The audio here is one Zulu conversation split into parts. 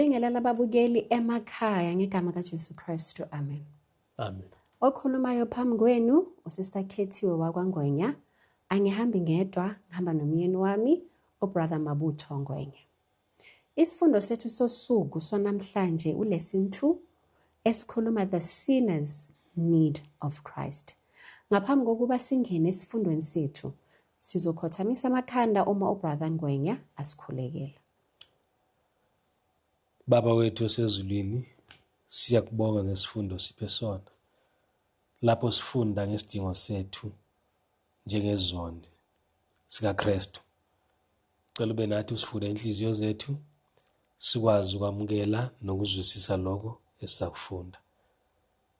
Bingelela ababukeli emakhaya ngegama kaJesu Kristu. Amen. Amen. Okhulumayo phambi kwenu uSister Khethiwe wakwaNgwenya. Angihambi ngedwa, ngihamba nomyeni wami uBrother Mabutho Ngwenya. Isifundo sethu sosuku sonamhlanje uLesson 2 esikhuluma the sinners need of Christ. Ngaphambi kokuba singene esifundweni sethu, sizokhothamisa amakhanda uma uBrother Ngwenya asikhulekela. Baba wethu osezulwini, siyakubonga ngesifundo siphe sona. Lapho sifunda ngesidingo sethu njengezoni sikaKristu. Cela ube nathi usivule inhliziyo zethu sikwazi ukwamukela nokuzwisisa lokho esizakufunda.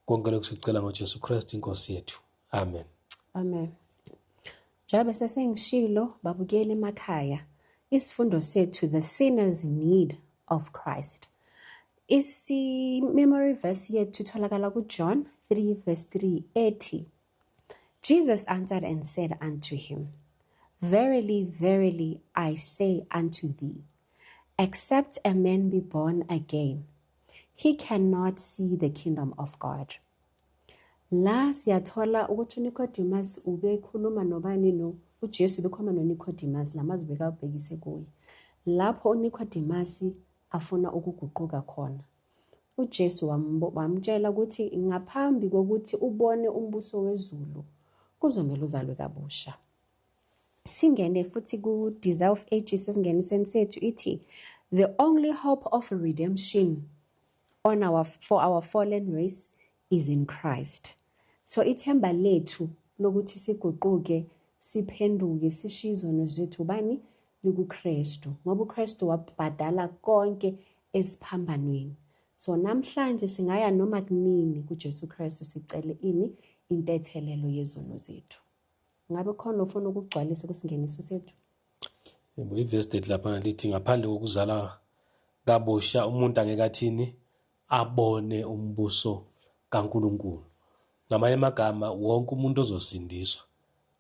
Konke lokhu sikucela ngoJesu Kristu inkosi yethu. Amen. Amen. Njengoba sesengishilo babukeli emakhaya, isifundo sethu the sinner's need of Christ. Isi memory verse yethu itholakala kuJohn 3 verse 3 ethi Jesus answered and said unto him, Verily, verily, I say unto thee, except a man be born again, he cannot see the kingdom of God. La siyathola ukuthi uNicodemus ubekhuluma nobani no uJesu bekhuluma noNicodemus lamazwi bekawabhekise kuye. Lapho uNicodemus afuna ukuguquka khona. UJesu wamtshela ukuthi ngaphambi kokuthi ubone umbuso wezulu kuzomele uzalwe kabusha. Singene futhi ku-Desire of Ages esingenisweni sethu ithi the only hope of redemption on our for our fallen race is in Christ. So ithemba lethu lokuthi siguquke siphenduke sishiye izono zethu bani likuKristu ngoba uKristu wabhadala konke esiphambanweni. So namhlanje singaya noma kunini kuJesu Kristu sicele ini intethelelo yezono zethu. Ngabe khona ofuna ukugcwalisa kwisingeniso sethu? Yebo, ivesi date lapha lithi ngaphandle kokuzala kabusha umuntu angeke athini abone umbuso kaNkulunkulu. Ngamanye amagama wonke umuntu ozosindiswa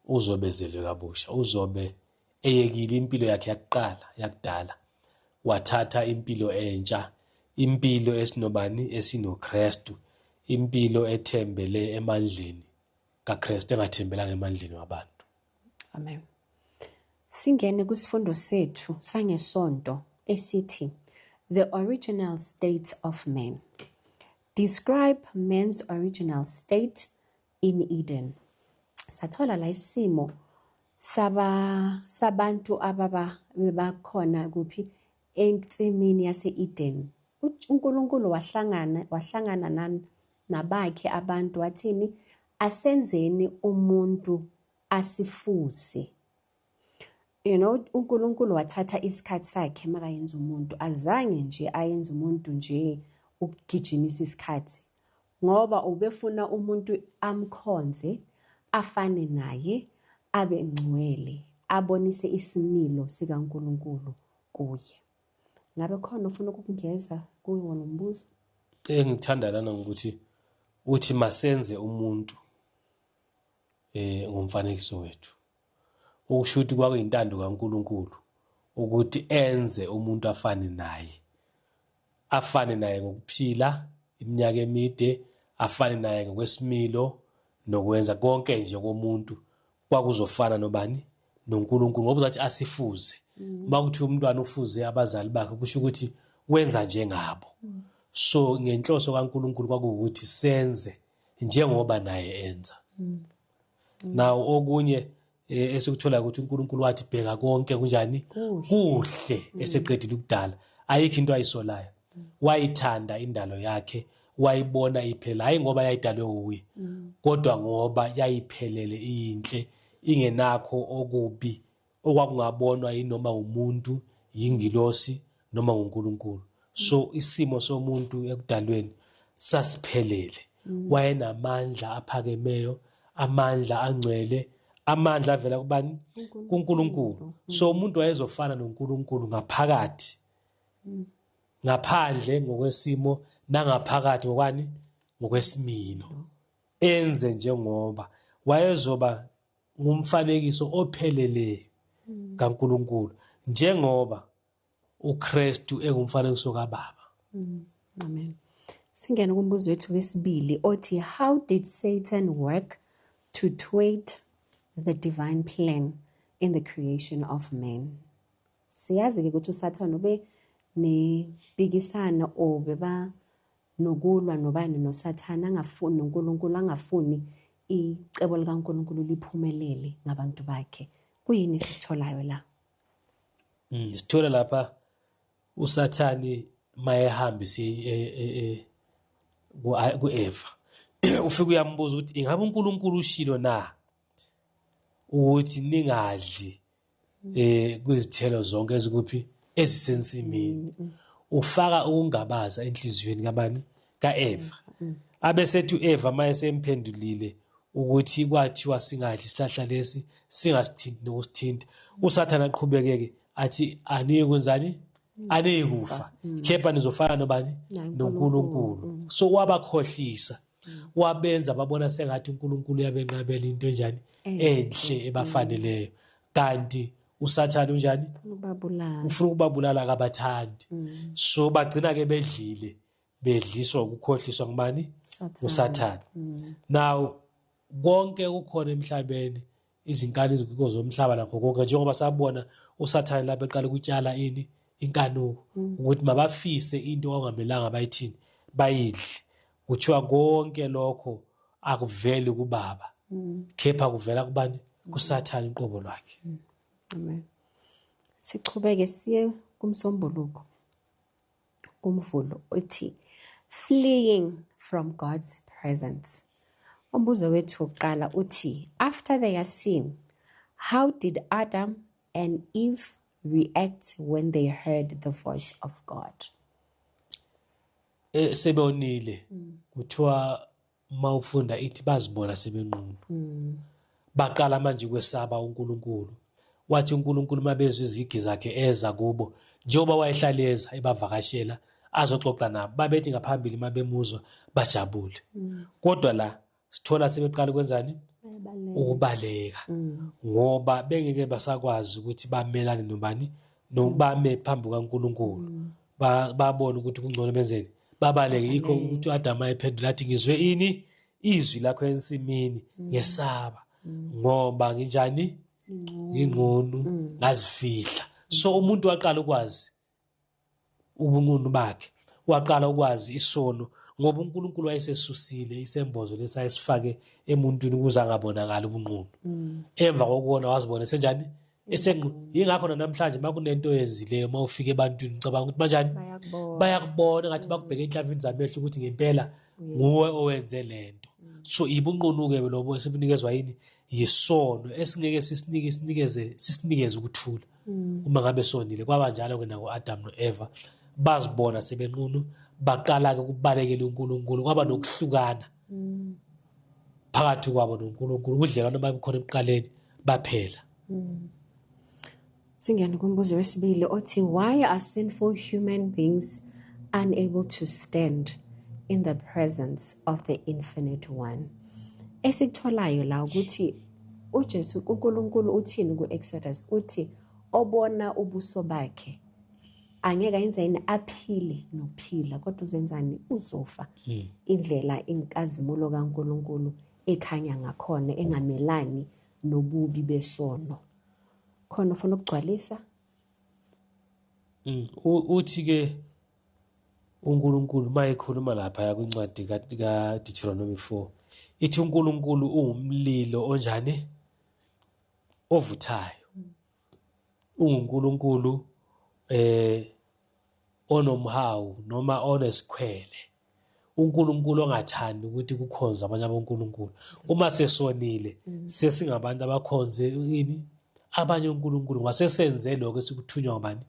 uzobezelwe kabusha, uzobe eyekile impilo yakhe yakuqala yakudala wathatha impilo entsha, impilo esinobani esinoKristu, impilo ethembele emandleni kaKristu engathembelanga emandleni wabantu. Amen. Singene kwisifundo sethu sangesonto esithi The Original State of Man. Describe man's original state in Eden. Sathola la isimo saba sabantu ababa bebakhona kuphi ensimini yase-Eden. uNkulunkulu wahlangana wahlangana nabakhe abantu wathini asenzeni umuntu asifuse. You know uNkulunkulu wathatha isikhathi sakhe makayenza umuntu azange nje ayenze umuntu nje ukugijimisa isikhathi ngoba ubefuna umuntu amkhonze afane naye abe ngcwele abonise isimilo sikaNkulunkulu kuye. Ngabe khona ofuna ukukungeza kuwo lo mbuzo? Engikuthanda lana ngokuthi uthi masenze umuntu ngomfanekiso wethu. Okusho ukuthi kwakuyintando kaNkulunkulu ukuthi enze umuntu afane naye. Afane naye ngokuphila iminyaka emide, afane naye ngokwesimilo nokwenza konke nje komuntu kwakuzofana nobani noNkulunkulu ngoba uzathi asifuze. Uma kuthiwa umntwana ufuze abazali bakhe kusho ukuthi wenza njengabo. So ngenhloso kaNkulunkulu kwakuwukuthi senze njengoba naye enza. Now okunye esikuthola ukuthi uNkulunkulu wathi bheka konke kunjani kuhle eseqedile ukudala ayikho into ayisolayo. Wayithanda indalo yakhe wayibona iphela hayi ngoba yayidalwe uye kodwa ngoba yayiphelele iyinhle ingenakho okubi okwakungabonwa yinoma umuntu yingilosi noma nguNkulunkulu. So isimo somuntu ekudalweni sasiphelele. Wayenamandla aphakemeyo, amandla angcwele, amandla avela kubani? KuNkulunkulu. So umuntu wayezofana noNkulunkulu ngaphakathi. Ngaphandle ngokwesimo nangaphakathi ngokwani? Ngokwesimilo. Enze njengoba wayezoba ngumfanekiso opheleleyo kaNkulunkulu njengoba uKristu engumfanekiso kaBaba. Amen. Singene kumbuzo wethu wesibili othi, how did Satan work to thwart the divine plan in the creation of man? Siyazi-ke ukuthi uSathane ube nempikisano or beba nokulwa nobani noSathane, angafuni noNkulunkulu, angafuni icebo likaNkulunkulu liphumelele ngabantu bakhe. Kuyini esikutholayo la? Sithola lapha uSathane mayehambise ku-Eva, ufike uyambuza ukuthi ingabe uNkulunkulu ushilo na ukuthi ningadli kwizithelo zonke ezikuphi ezisensimini. Ufaka ukungabaza enhliziyweni kabani? Ka-Eva. Abesethi u-Eva mayesemphendulile ukuthi kwathiwa singadli isihlahla lesi, singasithinti nokusithinta, uSathane aqhubekeke athi aniyi kwenzani? Aniyi kufa, kepha nizofana nobani? NoNkulunkulu. So wabakhohlisa, wabenza babona sengathi uNkulunkulu uyabenqabela into enjani? Enhle ebafaneleyo. Kanti uSathane unjani? Ufuna ukubabulala, akabathandi. So bagcina ke bedlile, bedliswa ukukhohliswa ngubani? USathane. Now konke kukhona emhlabeni, izinkani iziguquko zomhlaba nakho konke, njengoba sabona uSathane lapho eqala ukutshala ini? Inkanuko, ukuthi mabafise into okungamelanga bayithini, bayidle. Kuthiwa konke lokho akuveli kubaba, kepha kuvela kubani? KuSathane uqobo lwakhe. Amen. Sichubeke siye kumsombuluko, kumvulo othi fleeing from God's presence. Umbuzo wethu wokuqala uthi, after their sin, how did Adam and Eve react when they heard the voice of God? Sebonile, kuthiwa mawufunda ithi bazibona sebenqunu, baqala manje kwesaba uNkulunkulu. Wathi uNkulunkulu mabezwe izigi zakhe eza kubo, njengoba wayehlala eza ebavakashela azoxoxa nabo, babethi ngaphambili mabemuzwa bajabule. Kodwa la sithola sebeqala ukwenzani? Ukubaleka, ngoba bengeke basakwazi ukuthi bamelane nobani, nobame phambi kukaNkulunkulu. Babona ukuthi kungcono benzeni? Babaleke. Yikho ukuthi uAdam ayephendula athi, ngizwe ini? Izwi lakho ensimini, ngesaba, ngoba nginjani? Nginqunu, ngazifihla. So umuntu waqala ukwazi ubunqunu bakhe, waqala ukwazi isono, ngoba uNkulunkulu wayesesusile isembozo lesayisifake emuntwini ukuze angabonakali ubunqunu. Emva kokubona wazibona senjani? Esenqunu. Yingakho namhlanje makunento oyenzileyo, mawufika ebantwini ucabanga ukuthi banjani? Bayakubona, ngathi bakubheke enhlamvini zamehlo ukuthi ngempela nguwe owenze lento. So ibunqunu-ke lobo esibunikezwa yini? Yisono esingeke sisinike sinikeze sisinikeze ukuthula uma ngabe sonile. Kwaba njalo-ke nako-Adam no-Eva, bazibona sebenqunu, baqala-ke ukubalekela uNkulunkulu, kwaba nokuhlukana phakathi kwabo noNkulunkulu, ubudlelwano babukhona ekuqaleni baphela. Singene kumbuzo wesibili othi, why are sinful human beings unable to stand in the presence of the infinite one? Esikutholayo la ukuthi uJesu, uNkulunkulu uthini ku-Exodus? Uthi obona ubuso bakhe angeke ayenze yini? Aphile nokuphila, kodwa uzenzani? Uzofa. Indlela inkazimulo kaNkulunkulu ekhanya ngakhona engamelani nobubi besono. Khona ufuna ukugcwalisa? Uthi ke uNkulunkulu mayekhuluma lapha kwincwadi kaDeuteronomy 4, ithi uNkulunkulu uwumlilo onjani? Ovuthayo. UnguNkulunkulu onomhawu noma onesikhwele, uNkulunkulu ongathandi ukuthi kukhonzwe abanye abonkulunkulu. Uma sesonile, sesingabantu abakhonze ini? Abanye onkulunkulu, ngoba sesenze lokho esikuthunywa ngubani?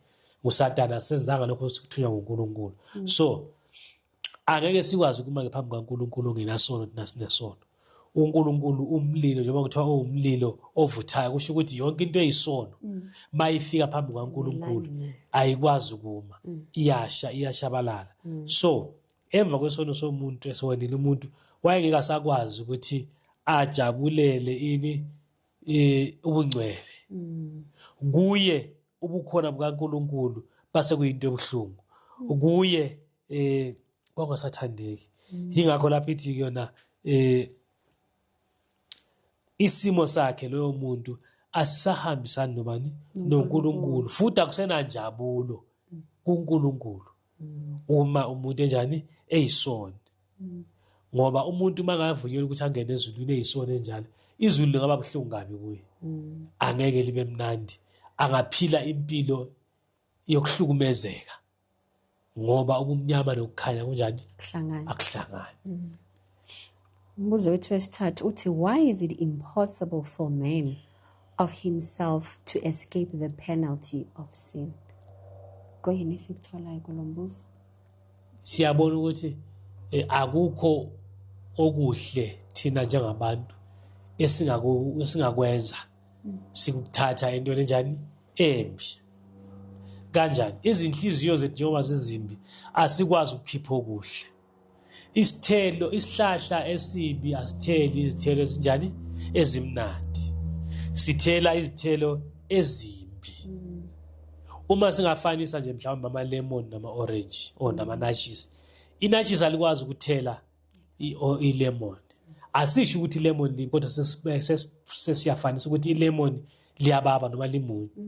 NguSatana. Senzanga lokho esikuthunywa nguNkulunkulu. So angeke sikwazi ukuma phambi kukaNkulunkulu ongenasono thina sinesono. uNkulunkulu umlilo, njengoba kuthiwa uwumlilo ovuthayo, kusho ukuthi yonke into eyisono mayifika phambi kukaNkulunkulu ayikwazi ukuma, iyasha, iyashabalala. So emva kwesono somuntu esiwonile, umuntu wayengeke asakwazi ukuthi ajabulele ini? Ubungcwele. Kuye ubukhona bukaNkulunkulu base kuyinto ebuhlungu kuye. Kwakungasathandeki. Yingakho lapho ithi kuyona isimo sakhe loyo muntu asisahambisani nobani? NoNkulunkulu, futhi akusenanjabulo kuNkulunkulu uma umuntu enjani? Eyisoni. Ngoba umuntu uma angavunyelwa ukuthi angene ezulwini eyisoni enjalo, izulu lingaba buhlungu kabi kuye, angeke libe mnandi, angaphila impilo yokuhlukumezeka, ngoba ubumnyama nokukhanya kunjani? Kuhlangana. Akuhlangani. Umbuzo wethu wesithathu uthi, why is it impossible for man of himself to escape the penalty of sin? Kuyini esikutholayo kulo mbuzo? Siyabona ukuthi akukho okuhle thina njengabantu esingakwenza sikuthatha entweni enjani? Embi. Kanjani? Izinhliziyo zethu njengoba zizimbi, asikwazi ukukhipha okuhle. Isithelo, isihlahla esibi asitheli izithelo ezinjani? Ezimnandi. Sithela izithelo ezimbi. Uma singafanisa nje mhlawumbe ama-lemon nama-orange or nama-natches, i-natches alikwazi ukuthela i-lemon. Asisho ukuthi i-lemon libi, kodwa sesiyafanisa ukuthi i-lemon liyababa noma limuncu.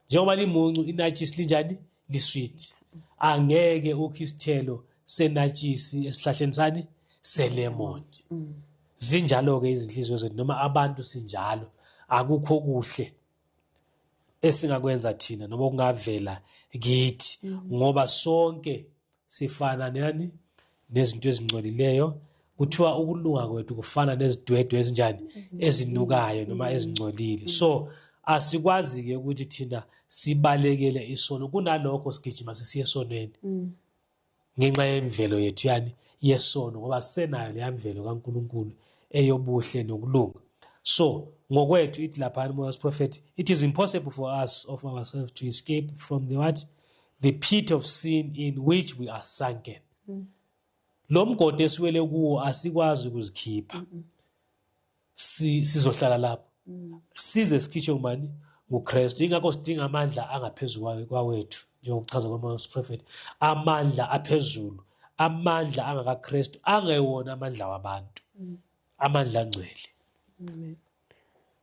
Njengoba limuncu, i-natches linjani? Lisweet. Angeke ukhe isithelo senatshisi esihlahleni sani? Selemon. Zinjalo-ke izinhliziyo zethu, noma abantu sinjalo. Akukho kuhle esingakwenza thina noma okungavela kithi, ngoba sonke sifana nani? Nezinto ezingcolileyo. Kuthiwa ukulunga kwethu kufana nezidwedwe ezinjani? Ezinukayo noma ezingcolile. So asikwazi-ke ukuthi thina sibalekele isono, kunalokho sigijima sisiye esonweni ngenxa yemvelo yethu yani yesono, ngoba senayo leya mvelo kaNkulunkulu eyobuhle nokulunga. So ngokwethu ithi laphana umoya wesiprofethi, it is impossible for us of ourselves to escape from the what? The pit of sin in which we are sunken. Lo mgodi esiwele kuwo asikwazi ukuzikhipha, sizohlala lapho size sikhishwe ngubani? NguKristu. Ingakho sidinga amandla angaphezulu kwawethu, njengokuchaza komoya wesiprofethi, amandla aphezulu, amandla angakaKristu, angewona amandla wabantu, amandla angcwele. Amen.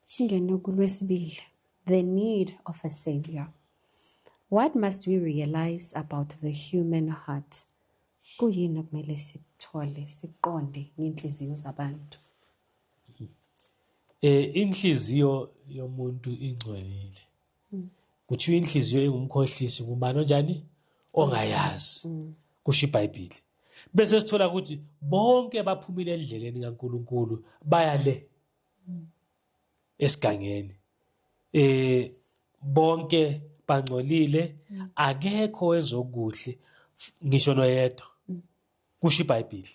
Singene kulwesibili, the need of a savior. What must we realize about the human heart? Kuyini okumele sikuthole, siqonde ngenhliziyo zabantu? Inhliziyo yomuntu ingcolile. Kuthiwa inhliziyo ingumkhohlisi, ngubani onjani? Ongayazi. Kusho iBhayibheli. Bese sithola ukuthi bonke baphumile endleleni kaNkuluNkulu, baya le esigangeni. Bonke bangcolile, akekho wezokuhle ngisho noyedwa. Kusho iBhayibheli.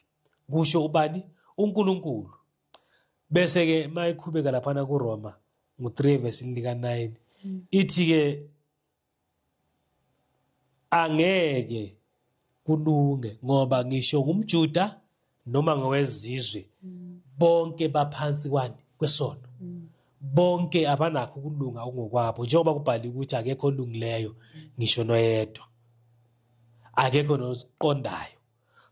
Kusho ubani? uNkulunkulu. Bese ke mayiqhubeka laphana kuRoma ngo3 verse lika 9, ithi ke angeke kulunge, ngoba ngisho ngumJuda noma ngowezizwe, bonke baphansi kwani? Kwesono. Bonke abanakho ukulunga okungokwabo, njengoba kubhaliwe ukuthi akekho olungileyo ngisho noyedwa, akekho noqondayo.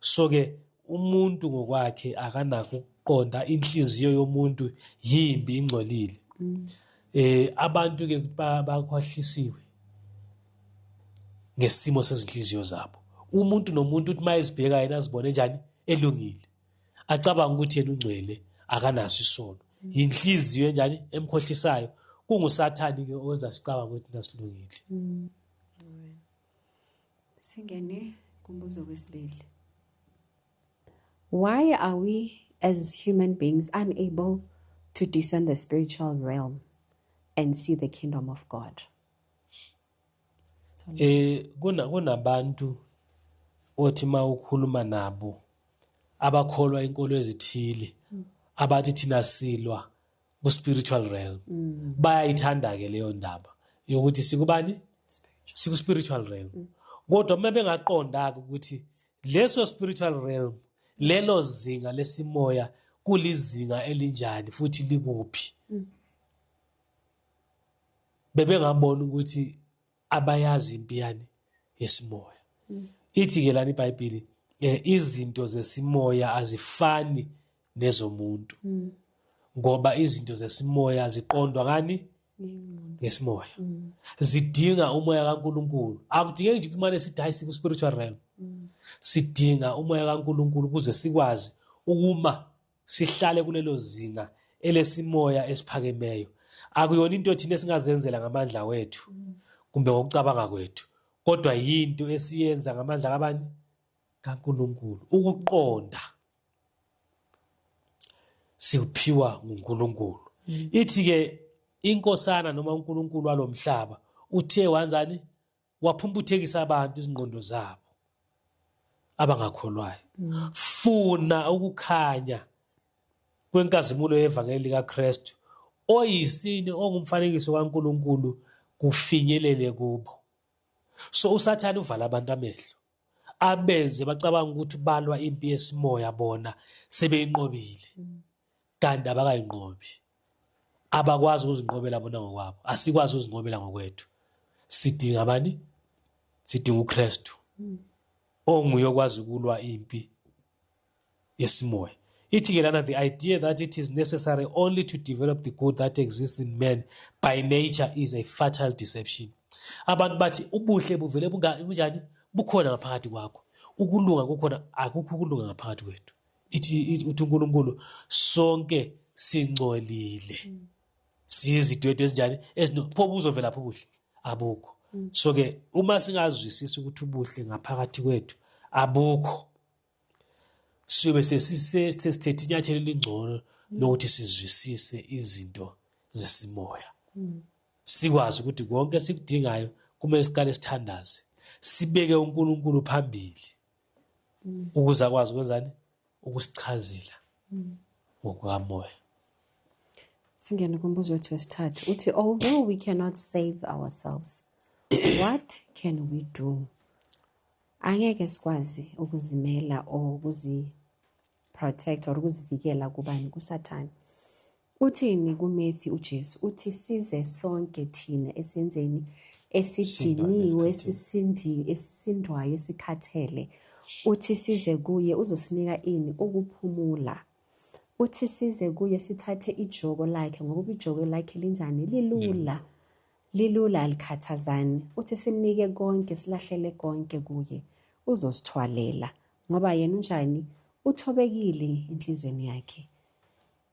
So ke umuntu ngokwakhe akanakho ukuqonda, inhliziyo yomuntu yimbi, ingcolile. Abantu ke bakhohlisiwe ngesimo sezinhliziyo zabo. Umuntu nomuntu uthi mayezibheka yena azibone njani? Elungile, acabanga ukuthi yena ungcwele, akanaso isono. Inhliziyo enjani? Emkhohlisayo. KunguSathani ke owenza sicabanga ukuthi nasilungile. Singene kumbuzo wesibili. Why are we as human beings unable to discern the spiritual realm and see the kingdom of God? Kunabantu othi mawukhuluma nabo abakholwa inkolo ezithile, abathi thina silwa ku spiritual realm. Bayayithanda ke leyo ndaba yokuthi sikubani? Siku spiritual realm. Kodwa uma bengaqonda ukuthi leso spiritual realm, lelo zinga lesimoya, kulizinga elinjani futhi likuphi, bebengabona ukuthi abayazi impi yani yesimoya. Ithi ke lana iBhayibheli izinto zesimoya azifani nezomuntu. Ngoba izinto zesimoya ziqondwa ngani? Ngesimoya. Zidinga umoya kaNkuluNkulu. Akudingeki nje kumane sithi hayi siku spiritual realm. Sidinga umoya kaNkuluNkulu ukuze sikwazi ukuma sihlale kulelo zinga elesimoya esiphakemeyo. Akuyona into thina esingazenzela ngamandla wethu kumbe ngokucabanga kwethu, kodwa yinto esiyenza ngamandla kabani? KaNkuluNkulu. Ukuqonda sikuphiwa nguNkulunkulu. Ithi ke inkosana noma uNkulunkulu walomhlaba uthe wanzani? Waphumputhekisa abantu izingqondo zabo abangakholwayo. Funa ukukhanya kwenkazimulo yevangeli likaKristu oyisini ongumfanekiso kaNkulunkulu kufinyelele kubo. So uSathane uvala abantu amehlo, abenze bacabanga ukuthi balwa impi yesimoya bona sebeyinqobile, kanti abakayinqobi. Abakwazi ukuzinqobela bona ngokwabo, asikwazi ukuzinqobela ngokwethu. Sidinga abani? Sidinga uKristu onguye okwazi ukulwa impi yesimoya. Ithi ke lana, the idea that it is necessary only to develop the good that exists in man by nature is a fatal deception. Abantu bathi ubuhle buvele bunjani? Bukhona ngaphakathi kwakho, ukulunga kukhona. Akukho ukulunga ngaphakathi kwethu. Ithi uthi uNkulunkulu sonke singcolile, siyizidwedwe ezinjani? Pho buzovela phi ubuhle? Abukho. So ke uma singazwisisa ukuthi ubuhle ngaphakathi kwethu abukho, siyobe sesithethe inyathelo elingcono lokuthi sizwisise izinto zesimoya, sikwazi ukuthi konke esikudingayo kumele siqale sithandaze, sibeke uNkulunkulu phambili ukuze akwazi ukwenzani? Ukusichazela ngokukamoya. Singene kumbuzo wethu wesithathu. Uthi, although we cannot save ourselves, what can we do? Angeke sikwazi ukuzimela or ukuzi protect or ukuzivikela kubani? KuSathane. Uthini kuMatthew uJesu? Uthi size sonke thina esenzeni? Esidiniwe, esisindwayo, esikhathele. Uthi size kuye, uzosinika ini? Ukuphumula. Uthi size kuye sithathe ijoko lakhe, ngokuba ijoko lakhe linjani? Lilula. Lilula, alikhathazani. Uthi simnike konke, silahlele konke kuye, uzosithwalela, ngoba yena unjani? Uthobekile enhlizweni yakhe,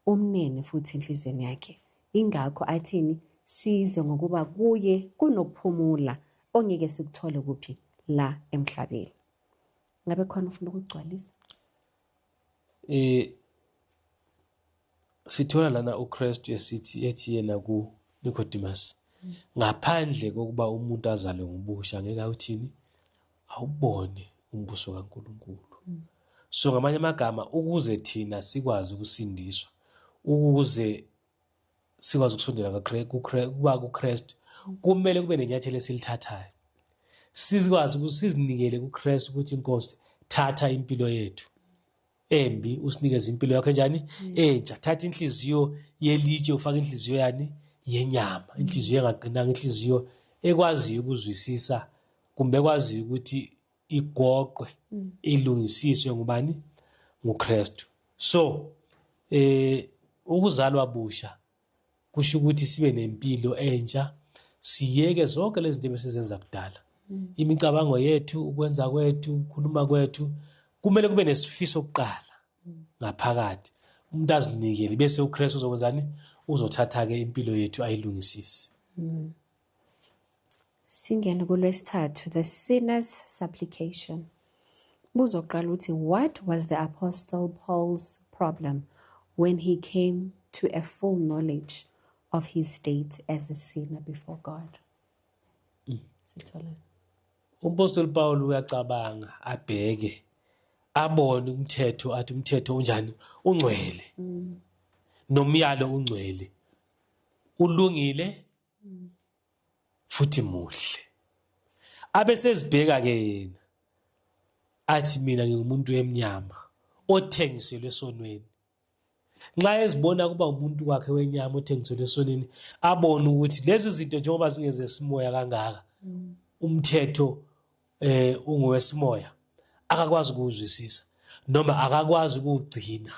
umnene futhi enhlizweni yakhe. Ingakho athini? Size, ngokuba kuye kunokuphumula ongeke sikuthole kuphi? La emhlabeni. Ngabe khona ufuna ukugcwalisa? Sithola lana uKristu esithi ethi yena ku Nicodemus, ngaphandle kokuba umuntu azalwe ngobusha ngeke awuthini? Awubone umbuso kaNkuluNkulu. So ngamanye amagama, ukuze thina sikwazi ukusindiswa, ukuze sikwazi ukusondela kuba kuKristu, kumele kube nenyathelo esilithathayo, sikwazi ukuthi sizinikele kuKristu ukuthi inkosi, thatha impilo yethu embi, usinikeze impilo yakho enjani? Entsha. Thatha inhliziyo yelitshe, ufake inhliziyo yani? Yenyama, inhliziyo engaqinanga, inhliziyo ekwaziyo ukuzwisisa kumbe ekwaziyo ukuthi igoqwe, ilungisiswe ngubani? NguKristu. So ukuzalwa busha kusho ukuthi sibe nempilo entsha, siyeke zonke lezi zinto ebesizenza kudala. Imicabango yethu, ukwenza kwethu, ukukhuluma kwethu, kumele kube nesifiso kuqala ngaphakathi, umuntu azinikele, bese uKristu uzokwenzani? Uzothatha-ke impilo yethu ayilungisise. Singene kulwesithathu, the sinner's supplication. Buzoqala uthi, what was the Apostle Paul's problem when he came to a full knowledge of his state as a sinner before God? Sithola. Umpostoli Paul uyacabanga, abheke, abone umthetho, athi umthetho unjani? Ungcwele. Nomyalo ungcwele. Ulungile futhi muhle. Abesezibheka ke yena athi, mina ngingumuntu wemnyama othengiselwe esonweni. Nxa ezibona kuba umuntu wakhe wenyama othengiselwe esonweni, abone ukuthi lezi zinto njengoba zingezesimoya kangaka, umthetho ungowesimoya akakwazi ukuzwisisa noma akakwazi ukugcina.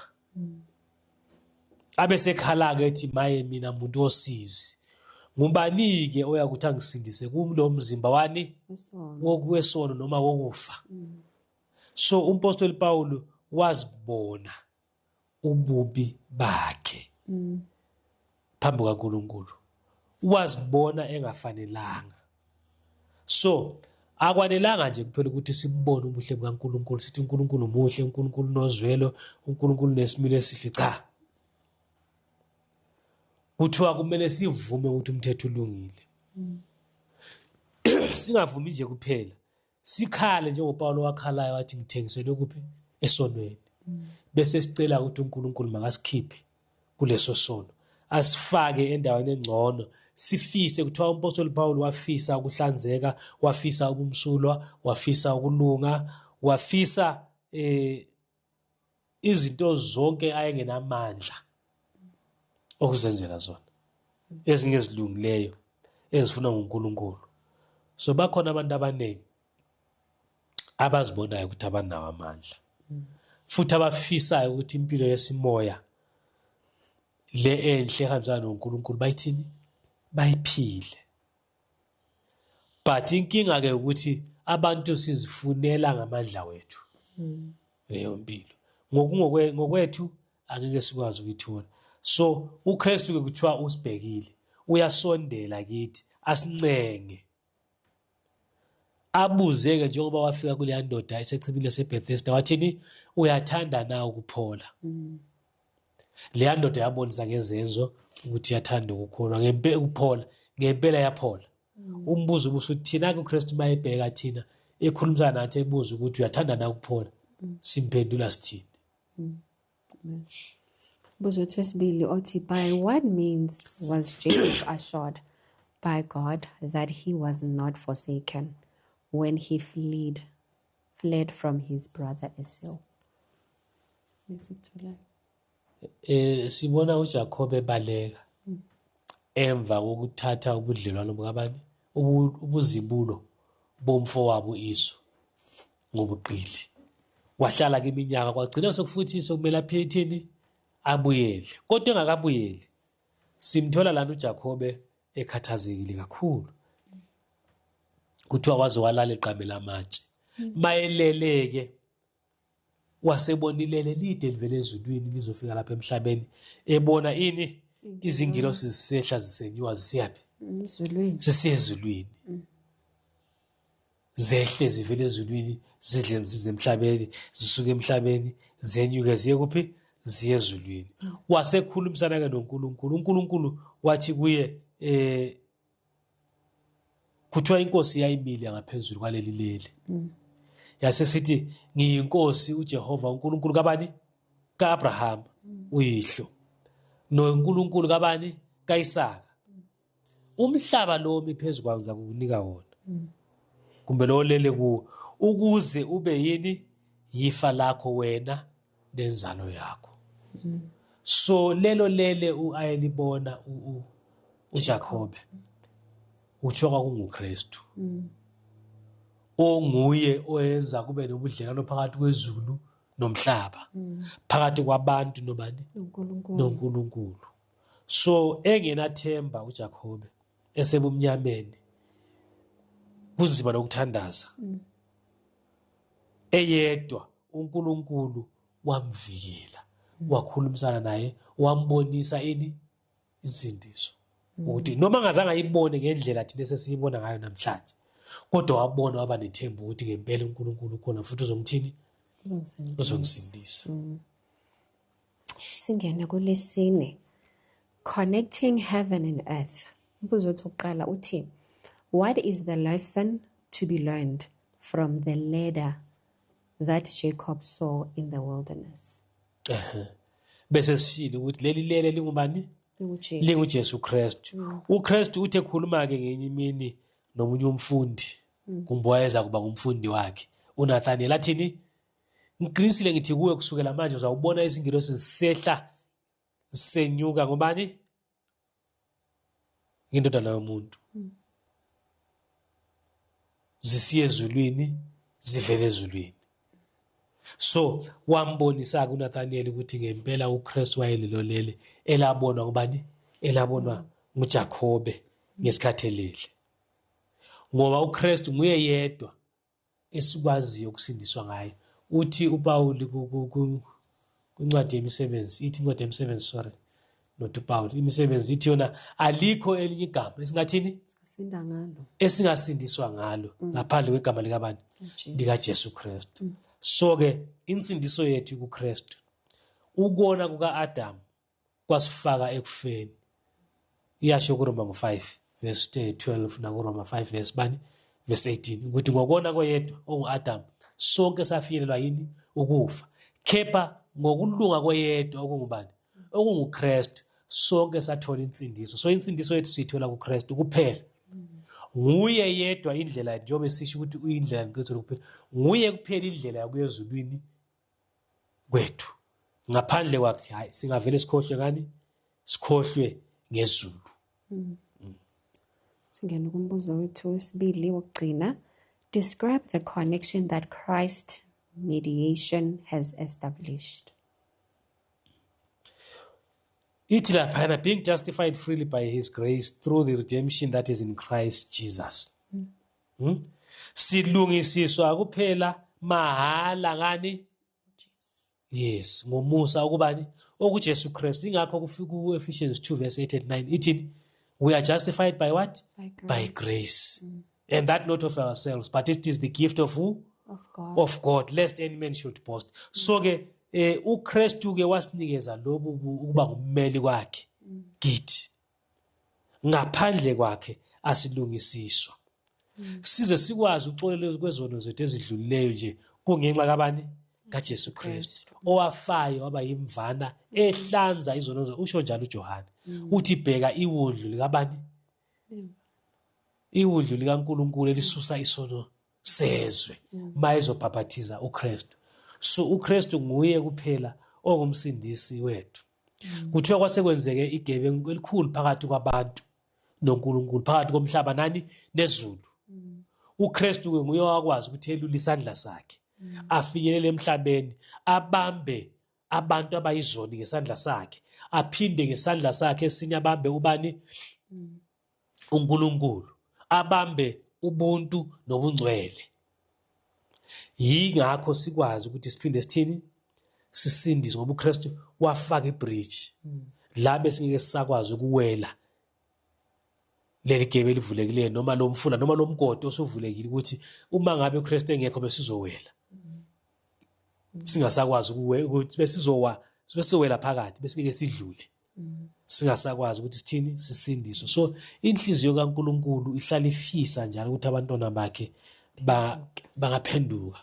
Abesekhala ke ethi maye mina muntu osizi, ngubani ke oyakuthi angisindise kulo mzimba wani wokuwesono noma wokufa. So umpostoli Paul wazibona ububi bakhe phambi kukaNkulunkulu, wazibona engafanelanga. So akwanelanga nje kuphela ukuthi sibone ubuhle bukaNkulunkulu, sithi uNkulunkulu muhle, uNkulunkulu unozwelo, uNkulunkulu unesimilo esihle. Cha, kuthiwa kumele sivume ukuthi umthetho ulungile. Singavumi nje kuphela, sikhale njengoPawulo wakhalayo wathi ngithengiselwe kuphi? Esonweni. Bese sicela ukuthi uNkulunkulu makasikhiphe kuleso sono, asifake endaweni engcono. Sifise, kuthiwa umpostoli Paul wafisa ukuhlanzeka, wafisa ubumsulwa, wafisa ukulunga, wafisa izinto zonke ayengenamandla okuzenzela zona, ezinye ezilungileyo ezifunwa nguNkulunkulu. So bakhona abantu abaningi abazibonayo ukuthi abanawo amandla, futhi abafisayo ukuthi impilo yesimoya le enhle ehambisana noNkulunkulu bayithini, bayiphile. But inkinga ke ukuthi abantu sizifunela ngamandla wethu leyo mpilo, ngokwethu angeke sikwazi ukuyithola. So uKristu ke kuthiwa usibhekile, uyasondela kithi asincenge, abuze-ke njengoba wafika kuleya ndoda esechibini laseBethesda, wathini? Uyathanda na ukuphola? Leya ndoda yabonisa ngezenzo ukuthi iyathanda ukukholwa, ukuphola, ngempela yaphola. Umbuzo ubusuthi thina-ke uKristu uma ebheka thina ekhulumisana nathi ebuza ukuthi uyathanda na ukuphola, simphendula sithini? Umbuzo wethu wesibili othi, by what means was Jacob assured by God that he was not forsaken when he fled from his brother Esau? Sibona uJacob ebaleka emva kokuthatha ubudlelwano bukabani, ubuzibulo bomfowabo uEsau ngobuqili. Wahlala ke iminyaka, kwagcina sekufuthi sokumele aphethini abuyele, kodwa engakabuyeli simthola lana uJacobe ekhathazekile kakhulu. Kuthiwa waze walala eqamela amatshe. Mayeleleke wasebonilele lide livele ezulwini lizofika lapha emhlabeni, ebona ini? Izingilosi zisehla zisenyuka zisiyaphi? Ezulwini. Zisiya ezulwini. Zehle zivele ezulwini, zidle zize emhlabeni, zisuke emhlabeni zenyuke ziye kuphi? Ziye ezulwini. Wasekhulumisana ke noNkulunkulu. uNkulunkulu wathi kuye kuthiwa inkosi yayimile ngaphezulu kwaleli lele. Yase sithi ngiyinkosi uJehova uNkulunkulu kabani? kaAbraham uyihlo, noNkulunkulu kabani? kaIsaka. Umhlaba lo omi phezu kwawo ngizakukunika wona, kumbe lo olele kuwo, ukuze ube yini? Yifa lakho wena nenzalo yakho. So lelo lele ayelibona uJacobe kuthiwa kwakunguKristu, onguye oyenza kube nobudlelwano phakathi kwezulu nomhlaba, phakathi kwabantu nobani? NoNkulunkulu. So engenathemba uJacobe esebumnyameni, kunzima nokuthandaza, eyedwa, uNkulunkulu wamvikela, wakhulumisana naye, wambonisa ini? Insindiso. Ukuthi noma angazange ayibone ngendlela thina esesiyibona ngayo namhlanje, kodwa wabona, waba nethemba ukuthi ngempela uNkulunkulu ukhona futhi uzomthini? Uzomsindisa. Singene kulesine, connecting heaven and earth. Umbuzo wethu wokuqala uthi, what is the lesson to be learned from the ladder that Jacob saw in the wilderness? Bese sishilo ukuthi leli lele lingubani? LinguJesu. LinguJesu Kristu. uKristu uthe ekhuluma ke ngenye imini nomunye umfundi, kumbe wayeza kuba ngumfundi wakhe, uNathaniel, athini? Ngiqinisile ngithi kuwe, kusukela manje uzawubona izingilosi zisehla zisenyuka ngobani? Indodana yomuntu. Zisiye ezulwini, zivele ezulwini. So wambonisa kuNathaniel ukuthi ngempela uKristu wayelelo lele elabonwa ngubani? Elabonwa nguJakobe ngesikhathi elele. Ngoba uKristu nguye yedwa esikwaziyo ukusindiswa ngaye. Uthi uPawuli kwincwadi yemisebenzi, ithi incwadi yemisebenzi, sorry, not uPawuli, imisebenzi ithi yona alikho elinye igama esingathini Sinda ngalo. Esingasindiswa ngalo ngaphandle kwegama likabani? LikaJesu Kristu. So ke insindiso yethu kuKristu. Ukona kukaAdam kwasifaka ekufeni. Iyasho kuRoma ngo-5 verse 12 nakuRoma 5 verse bani, verse 18, ukuthi ngokona koyedwa ongu-Adam sonke safinyelelwa yini? Ukufa. Kepha ngokulunga koyedwa okungubani? OkunguKristu, sonke sathola insindiso. So insindiso yethu siyithola kuKristu kuphela. Nguye yedwa indlela, njengoba sisho ukuthi uyindlela neqiniso lokuphila. Nguye kuphela indlela yokuya ezulwini kwethu. Ngaphandle kwakhe hayi, singavele sikhohlwe ngani? Sikhohlwe ngezulu. Singena kumbuzo wethu wesibili wokugcina. Describe the connection that Christ mediation has established. Ithi laphana, being justified freely by his grace through the redemption that is in Christ Jesus. Silungisiswa kuphela mahala ngani? Yes, ngomusa okubani? OkuJesu Kristu. Ingakho kufika ku-Ephesians 2 verse 8 and 9 ithi we are justified by what? By grace. By grace. And that not of ourselves, but it is the gift of who? Of God. Of God, lest any man should boast. So ke uKristu ke wasinikeza lobu ukuba ngummeli kwakhe kithi. Ngaphandle kwakhe asilungisiswa. Size sikwazi ukuxolelwa kwezono zethu ezidlulileyo nje kungenxa kabani? KaJesu Kristu, owafayo waba yimvana ehlanza izono zethu. Usho njalo uJohane. Uthi bheka iwundlu likabani? Iwundlu likaNkulunkulu elisusa isono sezwe, mayezobhaphathiza uKristu. So uKristu nguye kuphela ongumsindisi wethu. Kuthiwa kwasekwenzeke igebe elikhulu phakathi kwabantu noNkulunkulu, phakathi komhlaba nani? Nezulu. uKristu ke nguye owakwazi ukuthi elule isandla sakhe, afinyelele emhlabeni, abambe abantu abayizoni ngesandla sakhe, aphinde ngesandla sakhe esinye abambe ubani? uNkulunkulu, abambe ubuntu nobungcwele. Yingakho sikwazi ukuthi siphinde sithini? Sisindiswe, ngoba uKristu wafaka ibridge la besingeke sisakwazi ukuwela leli gebe elivulekileyo, noma lo mfula, noma lo mgodi osuvulekile, ukuthi uma ngabe uKristu engekho besizowela, singasakwazi ukuthi besizowa, besizowela phakathi, besingeke sidlule, singasakwazi ukuthi sithini? Sisindiswe. So inhliziyo kaNkulunkulu ihlala ifisa njalo ukuthi abantwana bakhe bangaphenduka,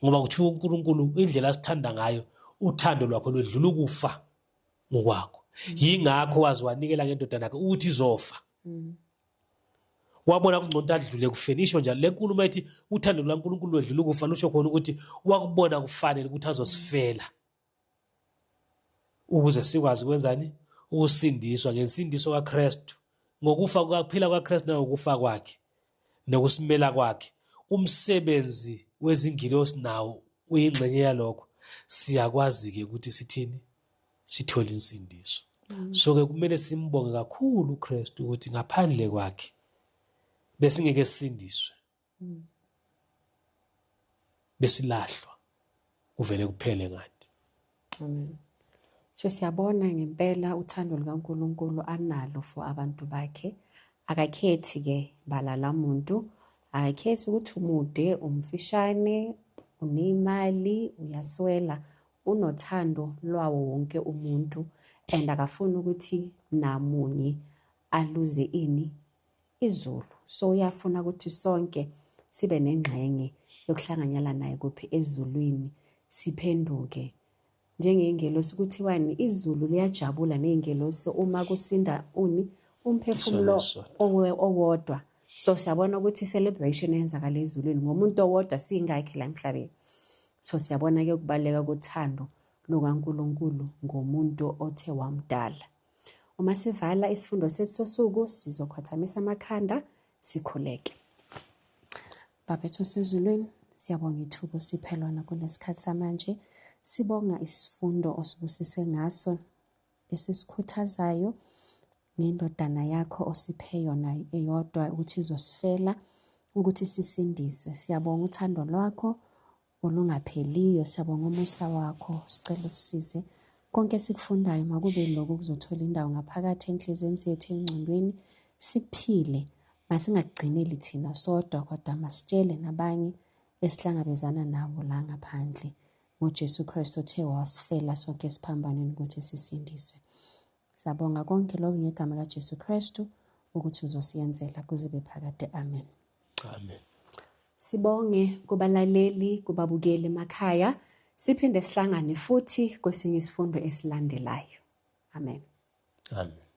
ngoba kuthiwa uNkulunkulu indlela asithanda ngayo, uthando lwakho lwedlula ukufa ngokwakho. Yingakho wazi wanikela ngendodana yakhe ukuthi izofa. Wabona kungcono adlule ekufeni. Isho njalo le nkulumo ethi uthando lukaNkulunkulu lwedlula ukufa, lusho khona ukuthi wakubona kufanele ukuthi azosifela ukuze sikwazi ukwenzani? Ukusindiswa ngensindiso kaKristu, ngokufa kukaphila kwaKristu nangokufa kwakhe nokusimela kwakhe. Umsebenzi wezingilosi nawo uyingxenye yalokho. Siyakwazi ke ukuthi sithini? Sithole insindiso. So ke kumele simbonge kakhulu uKristu ukuthi ngaphandle kwakhe besingeke sisindiswe. Besilahlwa kuvele kuphele ngathi. Amen. So siyabona ngempela uthando lukaNkulunkulu analo for abantu bakhe. Akakhethi ke bala lamuntu, akakhethi ukuthi umude, umfishane, unemali, uyaswela, unothando lwawo wonke umuntu, and akafuni ukuthi namunye aluze ini? Izulu. So uyafuna ukuthi sonke sibe nengxenye yokuhlanganyela naye kuphi? Ezulwini. Siphenduke njengengelosi. Kuthiwani? Izulu liyajabula ney'ngelosi uma kusinda uni? Umphefumulo owodwa. So siyabona ukuthi i-celebration eyenzakala ezulwini ngomuntu owodwa, singakhi la emhlabeni. So siyabona-ke ukubaluleka kothando lukaNkulunkulu ngomuntu othe wamdala. Uma sivala isifundo sethu sosuku, sizokhothamisa amakhanda sikhuleke. Babethu osezulwini, siyabonga ithuba osiphe lona kulesikhathi samanje. Sibonga isifundo osibusise ngaso esisikhuthazayo ngendodana yakho osiphe yona eyodwa ukuthi izosifela ukuthi sisindiswe. Siyabonga uthando lwakho olungapheliyo, siyabonga umusa wakho. Sicela usisize konke esikufundayo makube lokhu kuzothola indawo ngaphakathi enhliziyweni zethu, engcondweni, sikuphile. Masingakugcineli thina sodwa, kodwa masitshele nabanye esihlangabezana nabo la ngaphandle ngoJesu Kristu othe wasifela sonke esiphambanweni ukuthi sisindiswe. Siyabonga konke lokhu ngegama kaJesu Kristu ukuthi uzosiyenzela kuze kube phakade. Amen. Amen. Sibonge kubalaleli, kubabukeli emakhaya. Siphinde sihlangane futhi kwesinye isifundo esilandelayo. Amen. Amen.